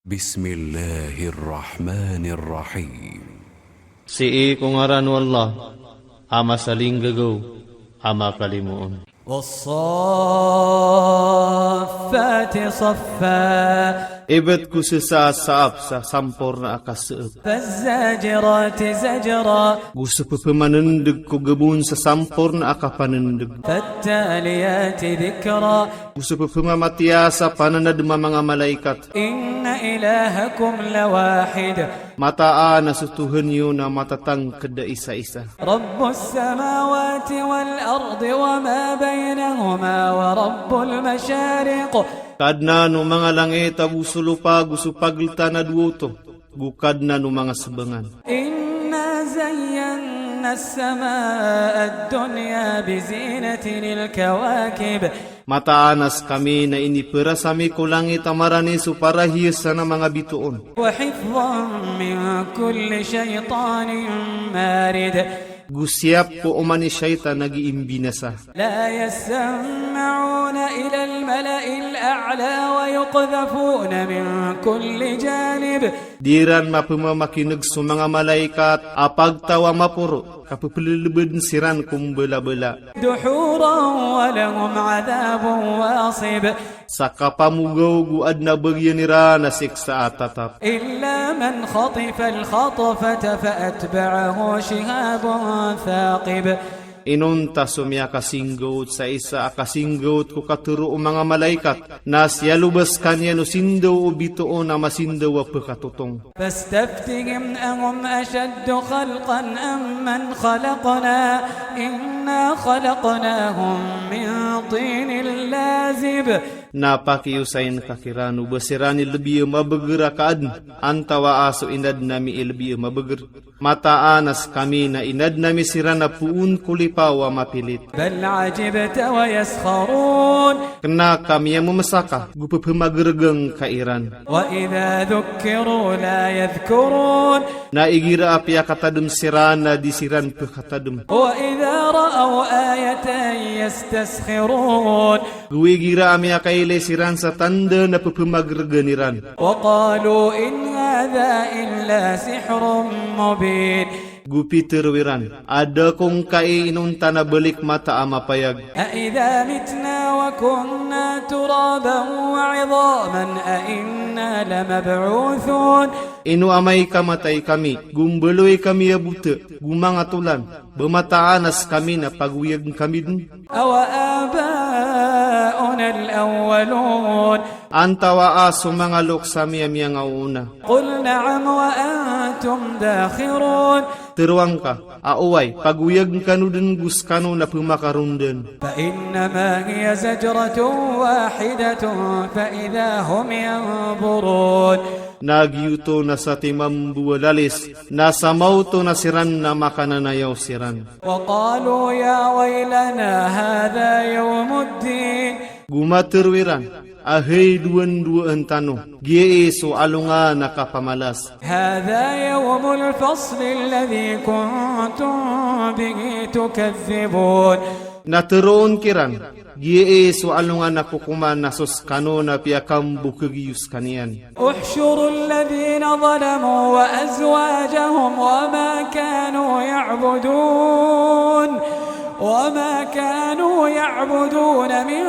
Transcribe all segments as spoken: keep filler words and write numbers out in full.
Bismillahirrahmanirrahim. Sii ko ngaran o Allah, a masalinggagaw, a makalimoon. والصافات صفا. Ibt ko sesa a saap sa samporna a kasaap. فالزاجرات زجرا. Go sa pphmanndg ko gabon sa samporna a kapanndg. فالتاليات ذكرا. Go sa pphmamatiya sa pananadm a manga malaikat. إن إلهكم لواحد. Mataan a so Tuhan iyo na matatangkd a isa-isa. رب السماوات والأرض وما بينهما ورب المشارق. Kadnan o manga langit ago so lopa ago so pagltan a dowa oto, go Kadnan o manga sbangan. إنا زينا السماء الدنيا بزينة الكواكب. Mataan a skami na iniparas ami ko langit a marani so parahiyasan a manga bitoon. وحفظا من كل شيطان مارد. Go siyap ko oman i shaytan a giimbinasa. لا يسمعون إلى الملأ الأعلى ويقذفون من كل جانب. Di iran mapmamakin'g so manga malaikat a pagtaw a maporo, ka pplblbdn siran ko mbalabala. دحورا ولهم عذاب واصب. Sa kapamogaw go adn a bagian iran a siksa a tatap. إلا من خطف الخطفة فأتبعه شهاب ثاقب. Inonta so miyakasinggawt sa isa a kasinggawt ko katharo o manga malaikat, na siyaloba skaniyan o sindaw o bitoon a masindaw a pkatotong. فاستفتهم أهم أشد خلقا أم من خلقنا إنا خلقناهم من طين لازب. Na pakiyosayin ka kiran o ba siran i lbi a mabgr a kaadn, antawa a so inadn ami i lbi a mabgr. Mataan a skami na inadn ami siran a poon ko lipaw a mapilit. بل عجبت ويسخرون. Kna ka miyamamsa ka, go pphmagrgn ka iran. وإذا ذكروا لا يذكرون. Na igira a piyakatadm siran na di siran pkatadm. وإذا رأوا آية يستسخرون. Go igira a miyakailay siran sa tanda na pphmagrgn iran. وقالوا إن هذا إلا سحر مبين. Go pitharo iran a da ko ngkai inonta na balik mata a mapayag. أإذا متنا وكنا ترابا وعظاما أإنا لمبعوثون. Ino amay ka matay kami, go mbaloy kami a bota, go manga tolan, ba mataan a skami na pagoyagn kami dn. أوآباؤنا الأولون. Antawa a so manga loks ami a miyangaoona. قل نعم وأنتم داخرون. Tharoa ngka a oway, pagoyagn kano dn go skano na pmakarondan. فإنما هي زجرة واحدة فإذا هم ينظرون. Na giyoto na satiman bo a lalis, na sa maoto na siran na makananayaw siran. وقالوا يا ويلنا هذا يوم الدين. Go matharo iran a hay dowandowan tano, giyai so alongan a kapamalas. هذا يوم الفصل الذي كنتم به تكذبون. Na tharoon kiran, giyai so alongan a kokoman a so skano na piyakambokhgi iyo skaniyan. احشروا الذين ظلموا وأزواجهم وما كانوا يعبدون، وما كانوا يعبدون من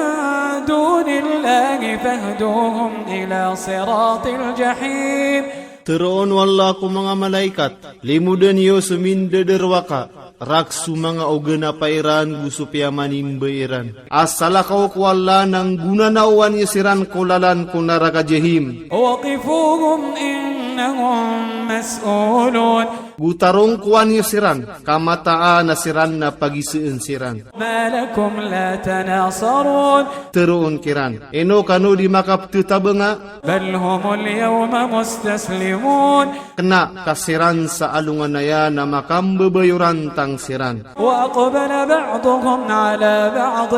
دون الله فاهدوهم إلى صراط الجحيم. Tharoon o Allah ko manga malaikat, limodan iyo so mindadarowaka, rak so manga oganapa iran go so piyamanimba iran. A salakaw ko Allah na nggonanaowan iyo siran ko lalan ko naraka Jahim. وقفوهم إنهم مسؤولون. Go tarongkowan iyo siran, ka mataan a siran na pagisaan siran. ما لكم لا تناصرون. Tharoon kiran, ino kano di makapthatabanga? بل هم اليوم مستسلمون. Kna ka siran sa alongan aya na makambabayorantang siran. وأقبل بعضهم على بعض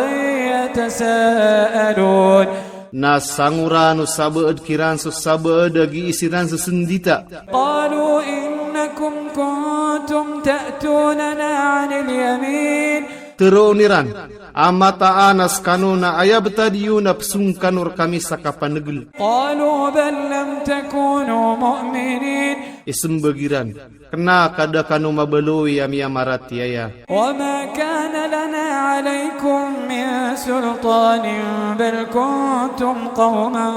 يتساءلون. Na sangoran o sabaad kiran so sabaad a gii siran sasndita. قالوا إنكم كنتم تأتوننا عن اليمين. Teroon iran a mataan a sekano na aya betad iyo na pesong kano rekami sa kapanegel. قالوا بل لم تكونوا مؤمنين. Isembag iran, kena ka da kano mabaloy a miyamaratiyaya. وما كان لنا عليكم من سلطان بل كنتم قوما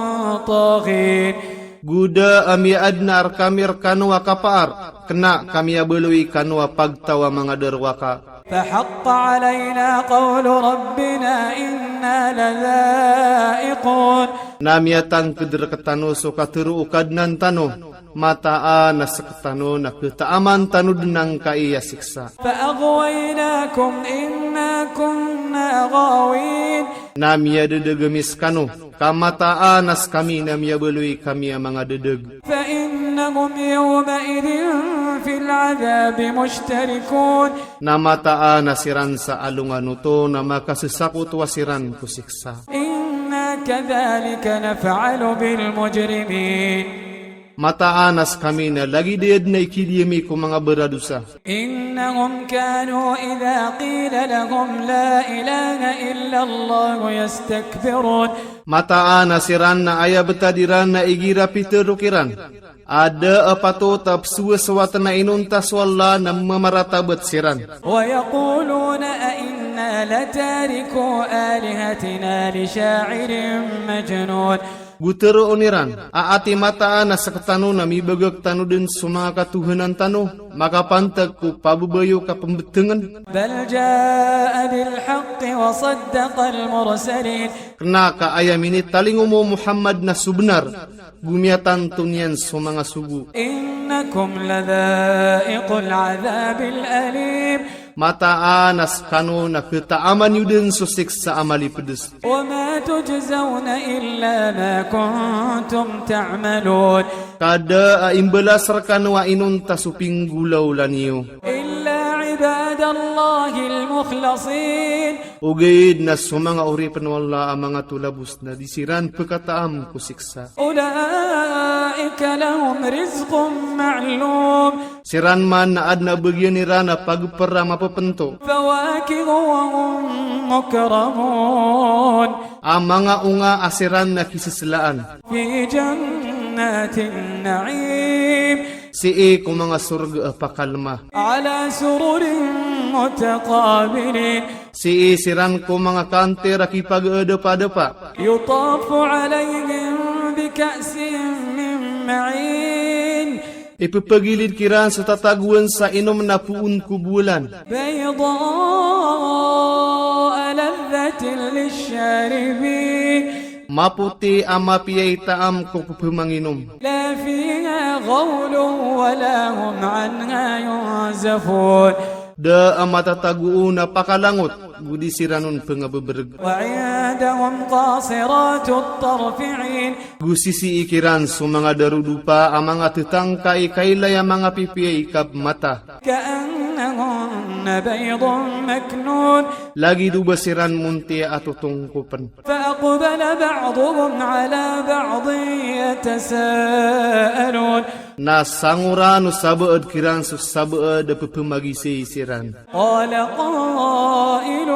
طاغين. Go da a miyaadn a rekami rekano a kapaar, kena ka miyabaloy kano a pagtaw a manga darowaka. فحق علينا قول ربنا إنا لذائقون. Na miyatangked rektano so katero o Kadnan tano, mataan a seketano na ketaaman tano den angkai a siksa. فأغويناكم إنا كنا غاوين. Na miyadedeg ami sekano, ka mataan a sekami na miyabaloy kami a manga dedeg. فإنهم يومئذ في العذاب مشتركون. Na mataan a siran sa alongan oto na makasesakoto a siran ko siksa. إنا كذلك نفعل بالمجرمين. Mataan a sekami na lagid a aya den a ikidi ami ko manga baradosa. إنهم كانوا إذا قيل لهم لا إله إلا الله يستكبرون. Mataan a siran na aya betad iran na igira piterok iran a da a patot a pesowasowaten a inonta so Allah na mamaratabet siran. ويقولون أئنا لتاركو آلهتنا لشاعر مجنون. Go teroon iran a ati mataan a seketano na mibagak tano den so manga katohanan tano makapantag ko pababayok a pembetengen. بل جاء بالحق وصدق المرسلين. Kena ka aya minitalingoma o Muhammad na so benar, go miyatanto niyan so manga sogo. إنكم لذائقو العذاب الأليم. Mataan a sekano na ketaaman iyo den so siksa a malipedes. وما تجزون إلا ما كنتم تعملون. Ka da a imbalas rekano a inonta so pinggolaola niyo. إلا عباد الله المخلصين. Ogaid na so manga oripen o Allah a manga tolabos na di siran pekataam ko siksa. أولئك لهم رزق معلوم. Siran man na aden a bagian iran a pageper a mapepento. فواكه وهم مكرمون. A manga onga a siran na kiseselaan. في جنات النعيم. Sii ko manga sorga a pakalma. على سرر متقابلين. Sii siran ko manga kanter a kipagaadapaadapa. يطاف عليهم بكأس من معين. Ipepagilid kiran so tatagoan sa inom na poon ko bolan. بيضاء لذة للشاربين. Mapoti a mapiya i taam ko pepemanginom. لا فيها غول ولا هم عنها ينزفون. Da a matatago on a pakalangot, go di siran on pengabebereg. وعندهم قاصرات الطرف عين. Go sisii kiran so manga darodopa a manga tetangkai kailay a manga pipiya i kabmata. كأنهن بيض مكنون. Lagid o ba siran montiya a totongkopen. فأقبل بعضهم على بعض يتساءلون. Na sangoran o sabaad kiran so sabaad a pepemagisay siran. قال قائل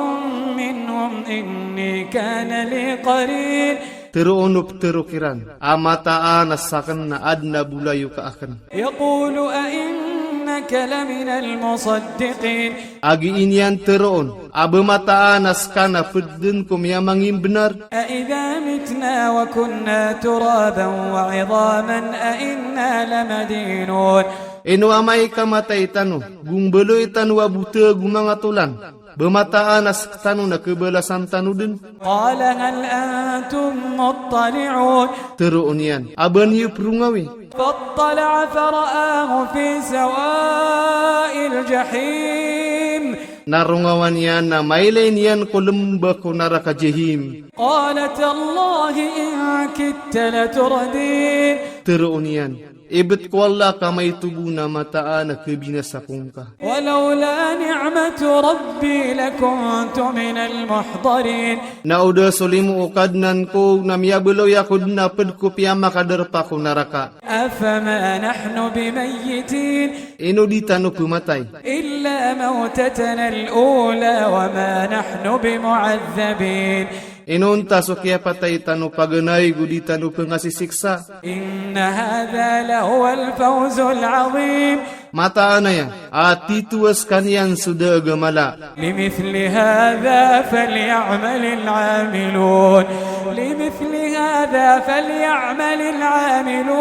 منهم إني كان لي قرين. Teroon o petero kiran a mataan a saken na aden a bolayoka aken. يقول أئنك لمن المصدقين. A gii niyan teroon a ba mataan a seka na ped den ko miyamangimbenar. أإذا متنا وكنا ترابا وعظاما أإنا لمدينون. Ino amay ka matay tano, go mbaloy tano a boteg o manga tolan, ba mataan a seketano na kebalasan tano den. قال هل أنتم مطلعون. Teroon iyan a ba niyo perongawi. فاطلع فرآه في سواء الجحيم. Na rongawan iyan na mailay niyan ko lemba ko naraka Jahim. قال تالله إن كدت لتردين. Tero on iyan. Ibet ko Allah ka maito bo na mataan a kabinasa ko ngka. ولولا نعمة ربي لكنت من المحضرين. Na o da so limo o Kadnan ko na miyabaloy ako den a ped ko piyamakaderpa ko naraka. أفما نحن بميتين. Ino di tano pematay. إلا موتتنا الأولى وما نحن بمعذبين. Inonta so kiyapatay tano paganay go di tano pengasisiksa. إن هذا لهو الفوز العظيم. Mataan aya a tito a sekaniyan so da a gamala. لمثل هذا فليعمل العاملون. لمثل هذا فليعمل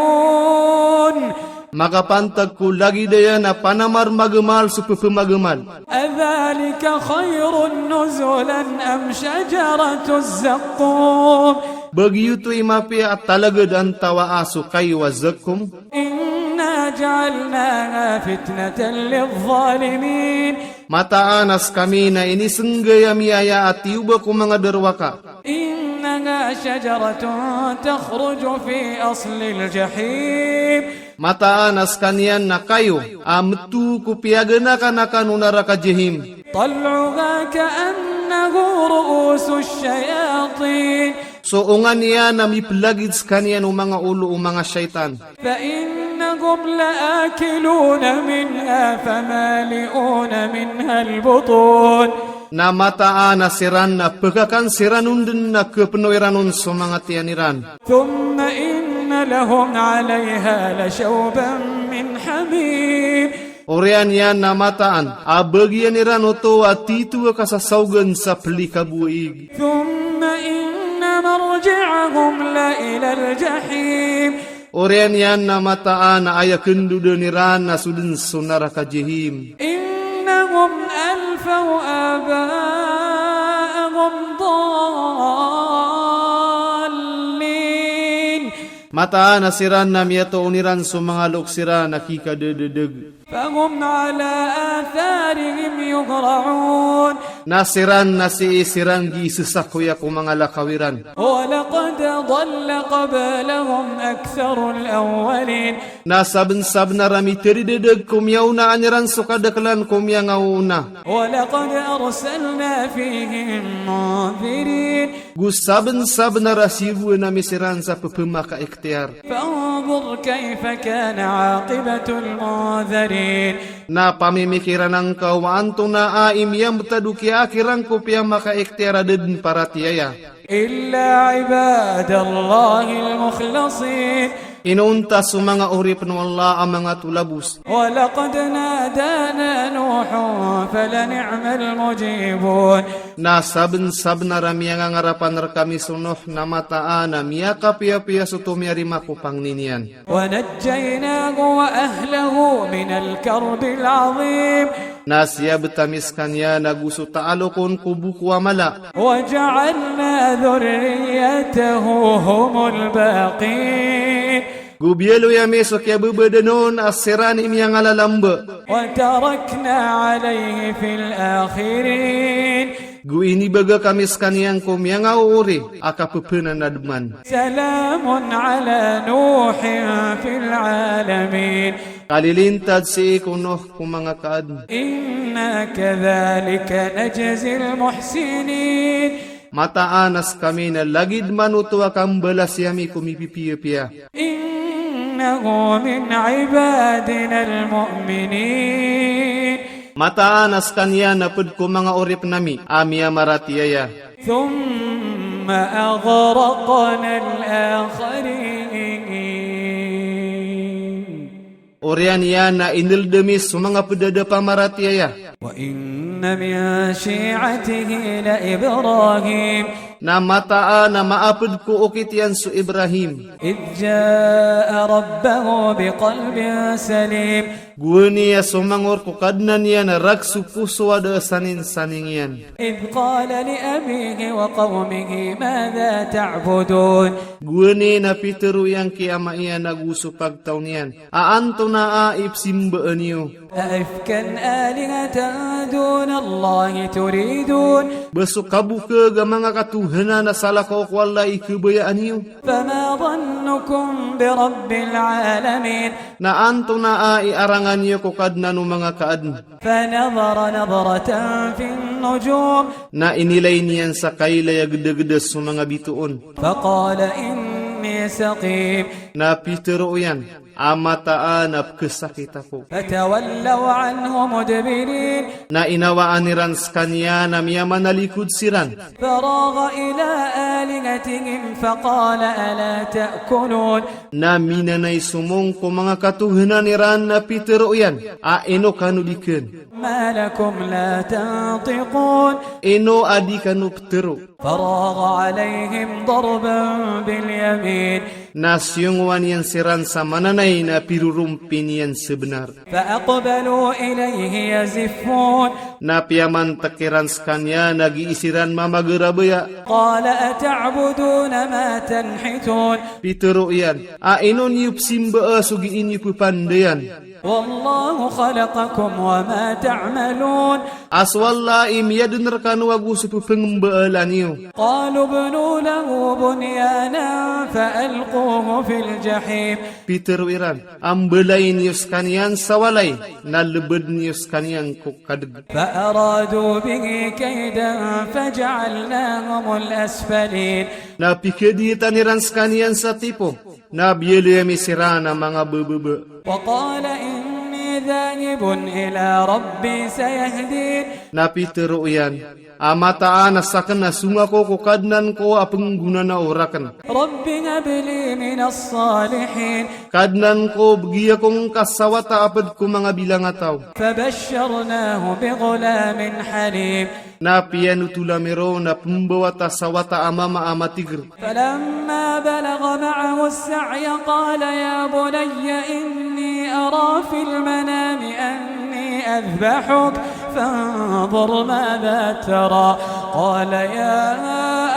العاملون. Makapantag ko lagid aya na panamar magamal so pepemagamal. أذلك خير نزلا أم شجرة الزقوم. Ba giyoto i mapiya a talagad antawaa so kayo a zakkum? إنا جعلناها فتنة للظالمين. Mataan a sekami na inisenggay ami aya a tiyoba ko manga darowaka. إنها شجرة تخرج في أصل الجحيم. Mataan a sekaniyan na kayo a meto ko piyaganakan akan o naraka Jahim. طلعها كأنه رؤوس الشياطين. So onga niyan na mipelagid sekaniyan o manga olo o manga shaytan. فإنهم لآكلون منها فمالئون منها البطون. Na mataan a siran na pekakan siran on den na kepeno iran on so manga tiyan iran. ثم إن لهم عليها لشوبا من حميم. Oriyan iyan na mataan a bagian iran oto a tito a kasasaogan sa pelikabo a ig. ثم إن مرجعهم لإلى الجحيم. Oriyan iyan na mataan a aya kendodan iran na so den so naraka Jahim. إنهم ألفوا آباءهم ضالين. Mataan a siran na miyatoon iran so manga loks iran a kikadededeg. فهم على آثارهم يهرعون. Na siran na sii siran gisesakoya ko manga lakaw iran. ولقد ضل قبلهم أكثر الأولين. Na sabensabenar a miteridedeg ko miyaonaan iran so kadaklan ko miyangaoona. ولقد أرسلنا فيهم منذرين. Go sabensabenar a siyogoan ami siran sa pepemakaikhtiyar. فانظر كيف كان عاقبة المنذرين. Na pamimikiran angka o antonaa i miyambetad o kiyaakhiran ko piyamakaikhtiyar a da den paratiyaya. إلا عباد الله المخلصين. Inonta so manga oripen o Allah a manga tolabos. ولقد نادانا نوح فلنعم المجيبون. Na sabensabenar a miyangangarapan rekami so Nuh na mataan a miyakapiyapiya so tomiyarima ko pangni niyan. ونجيناه وأهله من الكرب العظيم. Na siyabet ami sekaniyan ago so taalokon ko boko a mala. وجعلنا ذريته هم الباقين. Go biyaloy ami so kiyabebedan on a siran i miyangalalambe. وتركنا عليه في الآخرين. Go inibagak ami sekaniyan ko miyangaoori a kapepenanademan. سلام على نوح في العالمين. Kalilintad sii ko Nuh ko manga kaadn. إنا كذلك نجزي المحسنين. Mataan a sekami na lagid man oto a kambalasi ami ko mipipiyapiya. إنه من عبادنا المؤمنين. Mataan a sekaniyan na ped ko manga oripen ami a miyamaratiyaya. ثم أغرقنا الآخرين. Oriyan iyan na ineled ami so manga ped a da pamaratiyaya. وإن من شيعته لإبراهيم. Na mataan a maaped ko okit iyan so Ibrahim. إذ جاء ربه بقلب سليم. Gowani a somangor ko Kadnan iyan a rag so poso a da a saninsaning iyan. إذ قال لأبيه وقومه ماذا تعبدون. Gowani na pitero iyan ki ama iyan ago so pagtaw niyan. A antonaa i pesimbaan iyo? أئفكا آلهة دون الله تريدون. Ba so kabokeg a manga katohanan a salakaw ko Allah i kebayaan iyo? فما ظنكم برب العالمين. Na antonaa i arangan iyo ko Kadnan o manga kaadn? فنظر نظرة في النجوم. Na inilay niyan sa kailay a gdagda so manga bitoon. فقال إني سقيم. Na pitharo iyan a mataan a pkhasakit ako. فتولوا عنه مدبرين. Na inawaan iran skaniyan a miyamanalikod siran. فراغ إلى آلهتهم فقال ألا تأكلون. Na minanay somong ko manga katohanan iran na pitharo iyan a ino kano di kn. ما لكم لا تنطقون. Ino a di kano ptharo. فراغ عليهم ضربا باليمين. Na siyongowan iyan siran sa mananay na pirorompi niyan sa bnar. فأقبلوا إليه يزفون. Na piyamantk iran skaniyan a gii siran mamagarabaya. قال أتعبدون ما تنحتون. Pitharo iyan a ino niyo psimbaa so gii niyo ppandayan. والله خلقكم وما تعملون. A so Allah i miyadn rkano ago so pphangmbaalan iyo. قالوا ابنوا له بنيانا فألقوه في الجحيم. Pitharo iran a mbalayin iyo skaniyan sa walay, na lbdn iyo skaniyan ko kadg. فأرادوا به كيدا فجعلناهم الأسفلين. Na pikadiitan iran skaniyan sa tipo, na biyaloy ami siran a manga bbaba. وقال إني ذاهب إلى ربي سيهدين. Na pitharo iyan a mataan a sakn a song ako ko Kadnan ko a pnggonanao rakn. رب هب لي من الصالحين. Kadnan ko, bgi ako ngka sa wata a pd ko manga bilangataw. فبشرناه بغلام حليم. Na piyanothol ami ron a pmbawata sa wata a mama a matigr. فلما بلغ معه السعي قال يا بني إني أرى في المنام أني أذبحك فانظر ماذا ترى قال يا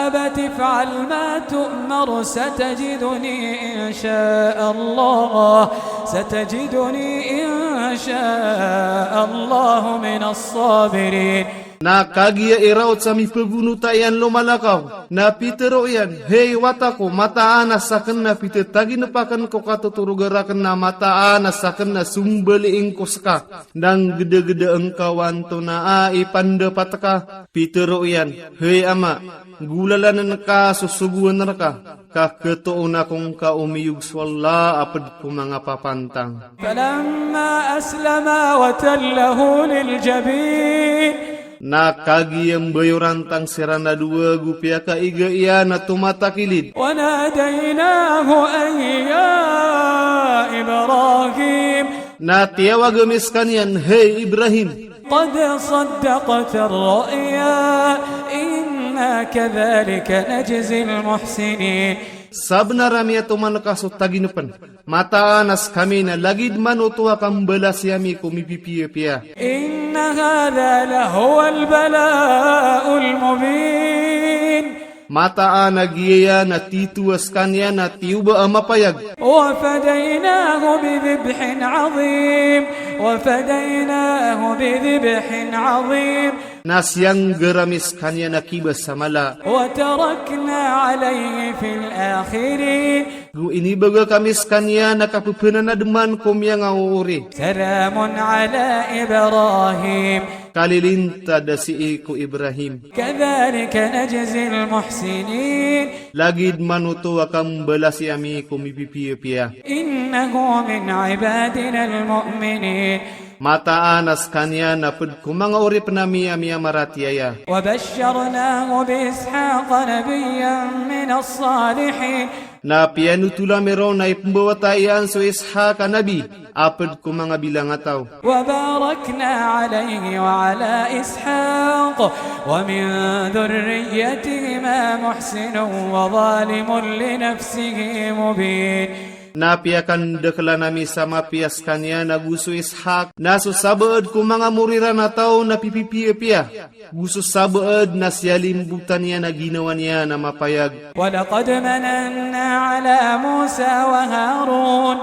أبت افعل ما تؤمر ستجدني إن شاء الله، ستجدني إن شاء الله من الصابرين. Na kagiya i raot sa mipagonota iyan lomalakaw, na pitharo iyan, hay wata ko, mataan a sakn na pithataginep akn ko katotoroga rakn a mataan a sakn na sombaliing ko ska. Na nggdagda ngka o antonaa i pandapat ka. Pitharo iyan, hay ama, golalan ka so sogoan rka, ka khatoon ako ngka o miyog so Allah a pd ko manga papantang. فلما أسلما وتله للجبين. Na kagiya mbayorantang siran a dowa go piyakaiga iyan a tomatakilid. وناديناه أن يا إبراهيم. Na tiyawag ami skaniyan, hay Ibrahim. قد صدقت الرؤيا إنا كذلك نجزي المحسنين. Sabnar a miyatoman ka so taginepn. Mataan a skami na lagid manoto a kambalasi ami ko mipipiyapiya. إن هذا لهو البلاء المبين. Mataan a giyaya na tito a skaniyan a tiyoba a mapayag. وفديناه بذبح عظيم. وفديناه بذبح عظيم. Na siyanggar ami skaniyan a kibas a mala. وتركنا عليه في الآخرين. Go inibagak ami skaniyan a kapepenanadman ko miyangaoori. سلام على إبراهيم. Kalilintad a sii ko Ibrahim. كذلك نجزي المحسنين. Lagid manoto a kambalasi ami ko mipipiyapiya. إنه من عبادنا المؤمنين. Mataan a skaniyan a pd ko manga oripn ami a miyamaratiyaya. وبشرناه بإسحاق نبيا من الصالحين. Na piyanothol ami ron a ipmbawata iyan so Ishaq a nabi a pd ko manga bilangataw. وباركنا عليه وعلى إسحاق ومن ذريتهما محسن وظالم لنفسه مبين. Na piyakandaklan ami sa mapiya skaniyan ago so Ishaq, na so sabaad ko manga mori iran a taw na pipipiyapiya, go so sabaad na siyalimbotan iyan a ginawa niyan a mapayag. ولقد مننا على موسى وهارون.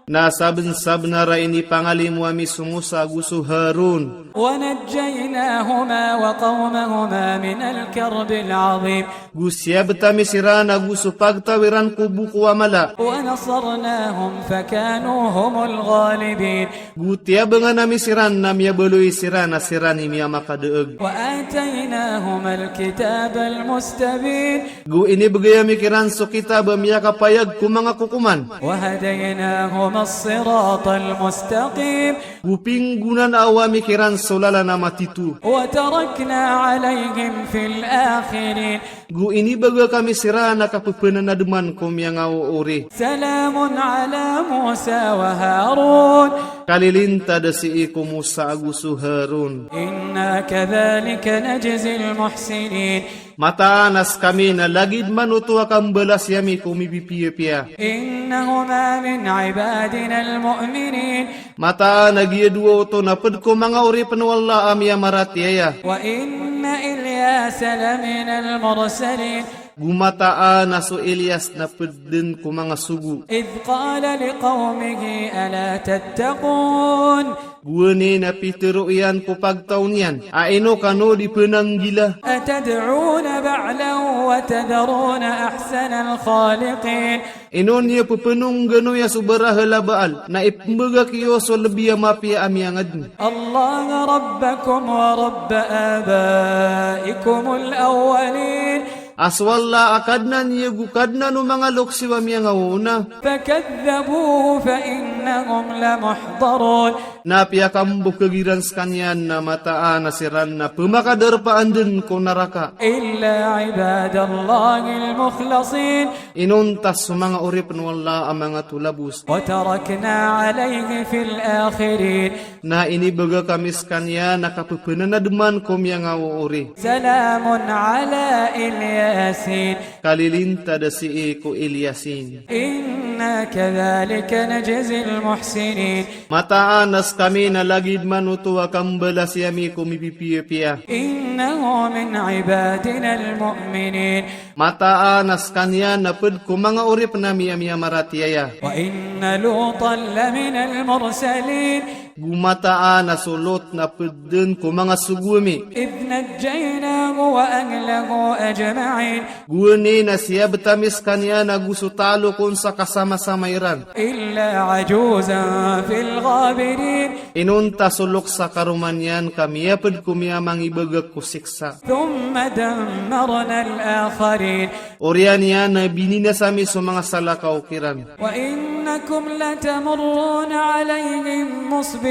Na sabnsabnar a inipangalimo ami so Musa ago so Harun. ونجيناهما وقومهما من الكرب العظيم. Go siyabt ami siran ago so pagtaw iran ko boko a mala. ونصرناهم فكانوا هم الغالبين. Go tiyabangan ami siran na miyabaloy siran a siran i miyamakadaag. وآتيناهما الكتاب المستبين. Go inibgay ami kiran so kitab a miyakapayag ko manga kokoman. وهديناهما الصراط المستقيم. Go pinggonanao ami kiran so lalan a matito. وتركنا عليهم في الآخرين. Go inibagak ami siran a kapphananadman ko miyangaoori. سلام على موسى وهارون. Kalilintad sii ko Musa ago so Harun. إنا كذلك نجزي المحسنين. Mataan a skami na lagid man oto a kambalasi ami ko mipipiyapiya. إنهما من عبادنا المؤمنين. Mataan a giya dowa oto na pd ko manga oripn o Allah a miyamaratiyaya. وإن إلياس لمن المرسلين. Go mataan a so Elias na pd dn ko manga sogo. إذ قال لقومه ألا تتقون. Gowani na pitharo iyan ko pagtaw niyan a ino kano di pnanggila. أتدعون بعلا وتذرون أحسن الخالقين. Ino niyo pphanongganoya so barahal a Baal, na ipmbagak iyo so lbi a mapiya a miyangadn. الله ربكم ورب آبائكم الأولين. A so Allah a Kadnan iyo ago Kadnan o manga loks iyo a miyangaoona. فكذبوه فإنهم لمحضرون. Na piyakambokg iran skaniyan na mataan a siran na pmakadarpaan dn ko naraka. إلا عباد الله المخلصين. Inonta so manga oripn o Allah a manga tolabos. وتركنا عليه في الآخرين. Na inibagak ami skaniyan a kapphananadman ko miyangaoori. سلام على الياسين. Kalilintad sii ko Eliasin. إنا كذلك نجزي المحسنين. Mataan a skami na lagid man oto a kambalasi ami ko mipipiyapiya. إنه من عبادنا المؤمنين. Mataan a skaniyan na pd ko manga oripn ami a miyamaratiyaya. وإن لوطا لمن المرسلين. Go mataan a so Lot na pd dn ko manga sogo ami. إذ نجيناه وأهله أجمعين. Gowani na siyabt ami skaniyan ago so talokon sa kasamasama iran. إلا عجوزا في الغابرين. Inonta so loks a karoma niyan ka miyapd ko miyamangibagak ko siksa. ثم دمرنا الآخرين. Oriyan iyan na bininasa ami so manga salakaw kiran. وإنكم لتمرون عليهم مصبحين.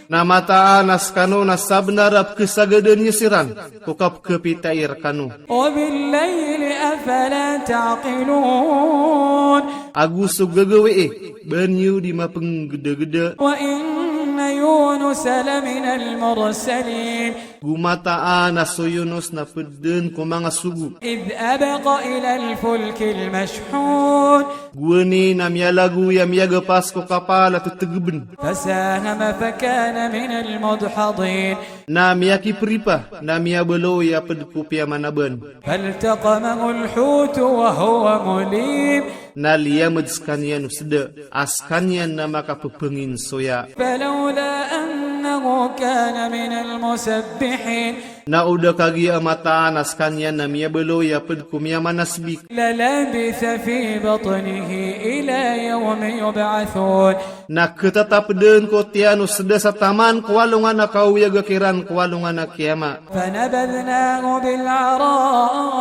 Na mataan a skano na sabnar a pkhasagadan iyo siran ko kapkhapitai rkano. وبالليل أفلا تعقلون. Ago so gagawii, ba niyo di mapnggdagda. وإن يونس لمن المرسلين. Go mataan a so Yunus na pd dn ko manga sogo. إذ أبق إلى الفلك المشحون. Gowani na miyalagoy a miyagapas ko kapal a ttgbn. فساهم فكان من المدحضين. Na miyakipripa, na miyabaloy a pd ko piyamanaban. فالتقمه الحوت وهو مليم. Na liyamd skaniyan o sda, a skaniyan na makapphanginsoya. فلولا أنه كان من المسبحين. Na o da kagiya mataan a skaniyan na miyabaloy a pd ko miyamanasbik. للبث في بطنه إلى يوم يبعثون. Na khatatap dn ko tiyan o sda sa taman ko alongan a kaoyaga kiran ko alongan a kiyama. فنبذناه بالعراء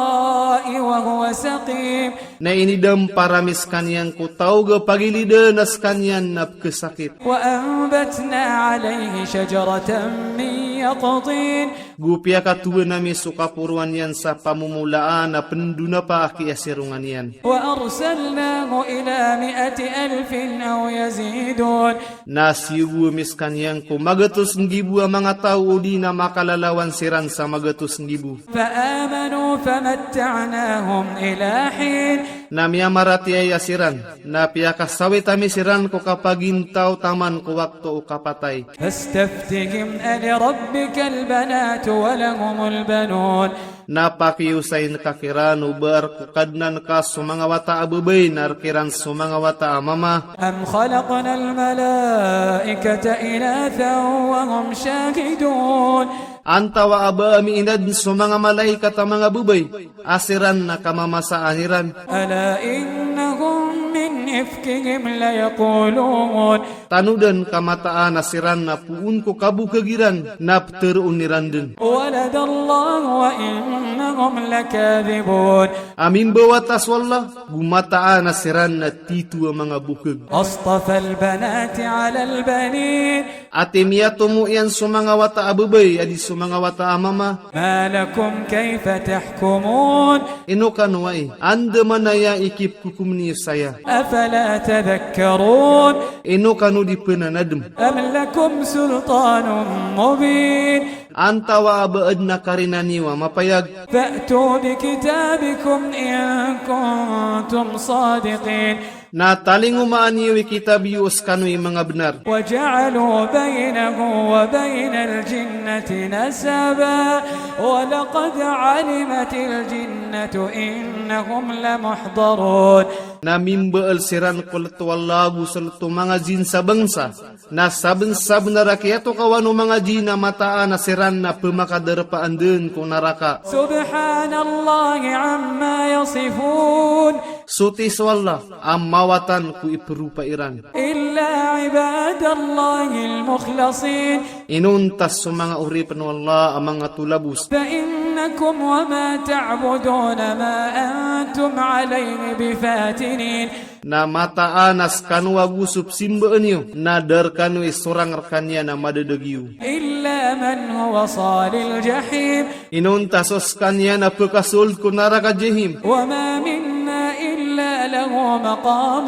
وهو سقيم. Na inidampar ami skaniyan ko taog a pagilidan a skaniyan na pkhasakit. وأنبتنا عليه شجرة من يقطين. Go piyakatowan ami so kaporoan iyan sa pamomolaan a pndonapa a kiyasirongan iyan. وأرسلناه إلى مائة ألف أو يزيدون. Na siyogo ami skaniyan ko magatos nggibo a manga taw odi na makalalawan siran sa magatos nggibo. فآمنوا فمتعناهم إلى حين. Na miyamaratiyaya siran, na piyakasawit ami siran ko kapagintaw taman ko wakto o kapatay. فاستفتهم ألربك البنات ولهم البنون. Na pakiyosayin ka kiran o ba rk o Kadnan ka so manga wata a babay na rk iran so manga wata a mama. أم خلقنا الملائكة إناثا وهم شاهدون. Antawaa ba ami inadn so manga malaikat a manga babay a siran na kamamasaan iran. ألا إنهم من إفكهم ليقولون. Tanodan ka mataan a siran na poon ko kabokag iran na ptharoon iran dn. ولد الله وإنهم لكاذبون. A mimbawata so Allah, go mataan a siran na tito a manga bokag. أصطفى البنات على البنين. Ati miyatomo iyan so manga wata a babay a di so manga wata a mama. ما لكم كيف تحكمون. Ino kano ai, andamanaya i kipkokom niyo saya. أفلا تذكرون. Ino kano di pnanadm. أم لكم سلطان مبين. Antawaa ba adn a karina niyo a mapayag. فأتوا بكتابكم إن كنتم صادقين. Na talingomaan iyo i kitab iyo o skano i manga bnar. وجعلوا بينه وبين الجنة نسبا ولقد علمت الجنة إنهم لمحضرون. Na mimbaal siran ko lto o Allah go so lto o manga jinn sa bangsa. Na sabnsabnar a kiyatokawan o manga jinn a mataan a siran na pmakadarpaan dn ko naraka. سبحان الله عما يصفون. Soti so Allah a mawatan ko ipropa iran. إلا عباد الله المخلصين. Inonta so manga oripn o Allah a manga tolabos. فإنكم وما تعبدون ما أنتم عليه بفاتنين. Na mataan a skano ago so psimbaan iyo na da rkano i sorang rkaniyan a madadag iyo. إلا من هو صال الجحيم. Inonta so skaniyan a pkasold ko naraka Jahim. وما منا إلا له مقام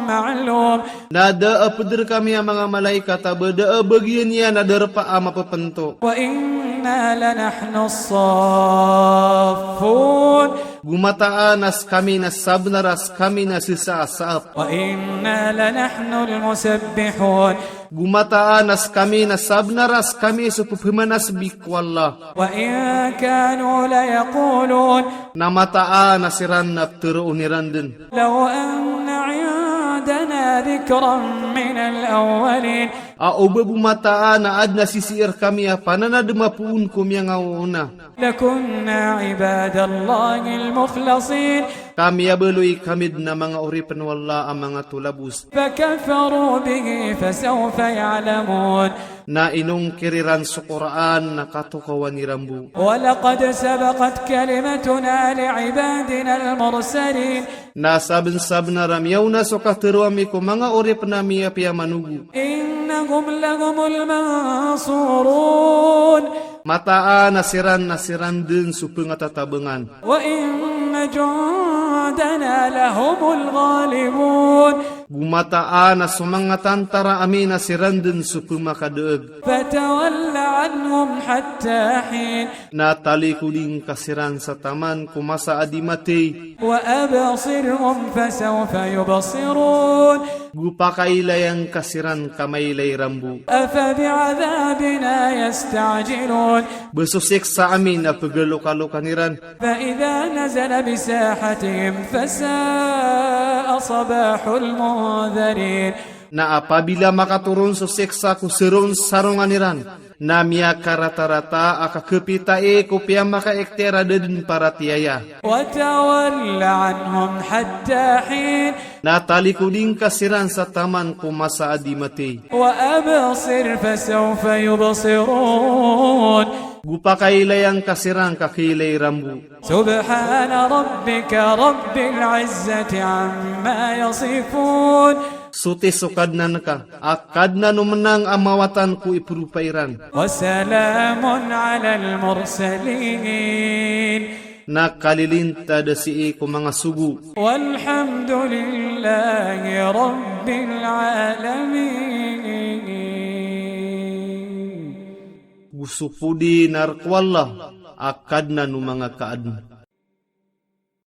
معلوم. Na da a pd rkami a manga malaikat a ba da a bagian iyan a darpa a mapapnto. وإنا لنحن الصافون. Go mataan a skami na sabnar a skami na sisa a saap. وإنا لنحن المسبحون. Go mataan a skami na sabnar a skami so pphamanasbi ko Allah. وإن كانوا ليقولون. Na mataan a siran na ptharoon iran dn. لو أن عندنا ذكرا من الأولين. A oba bo mataan a adn a sisii rkami a pananadm a poon ko miyangaoona. لكنا عباد الله المخلصين. Ka miyabaloy kami dn a manga oripn o Allah a manga tolabos. فكفروا به فسوف يعلمون. Na inongkir iran so Qur'an na katokawan iran bo. ولقد سبقت كلمتنا لعبادنا المرسلين. Na sabnsabnar a miyaona so katharo ami ko manga oripn ami a piyamanogo. إنهم لهم المنصورون. Mataan a siran na siran dn so pngatatabangan. وإن جندنا لهم الغالبون. Go mataan a so manga tantara ami na siran dn so pmakadaag. فتول عنهم حتى حين. Na talikodi ngka siran sa taman ko masa a di mathay. وأبصرهم فسوف يبصرون. Go pakailayan ka siran ka mailay iran bo. أفبعذابنا يستعجلون. Ba so siksa ami na pgalokalokan iran. فإذا نزل بساحتهم فساء صباح المنذرين. Na apabila makatoron so siksa ko saron-sarongan iran, na miyakaratarata a kakapita i ko piyamakaiktiar a da dn paratiyaya. وتول عنهم حتى حين. Na talikodi ngka siran sa taman ko masa a di mathay. وأبصر فسوف يبصرون. Go pakailayan ka siran ka kailay iran bo. سبحان ربك رب العزة عما يصفون. Soti so Kadnan ka a Kadnan o mnang a mawatan ko ipropa iran. وسلام على المرسلين. Na kalilintad a sii ko manga sogo. والحمد لله رب العالمين. Go so podi na rk o Allah a Kadnan o manga kaadn.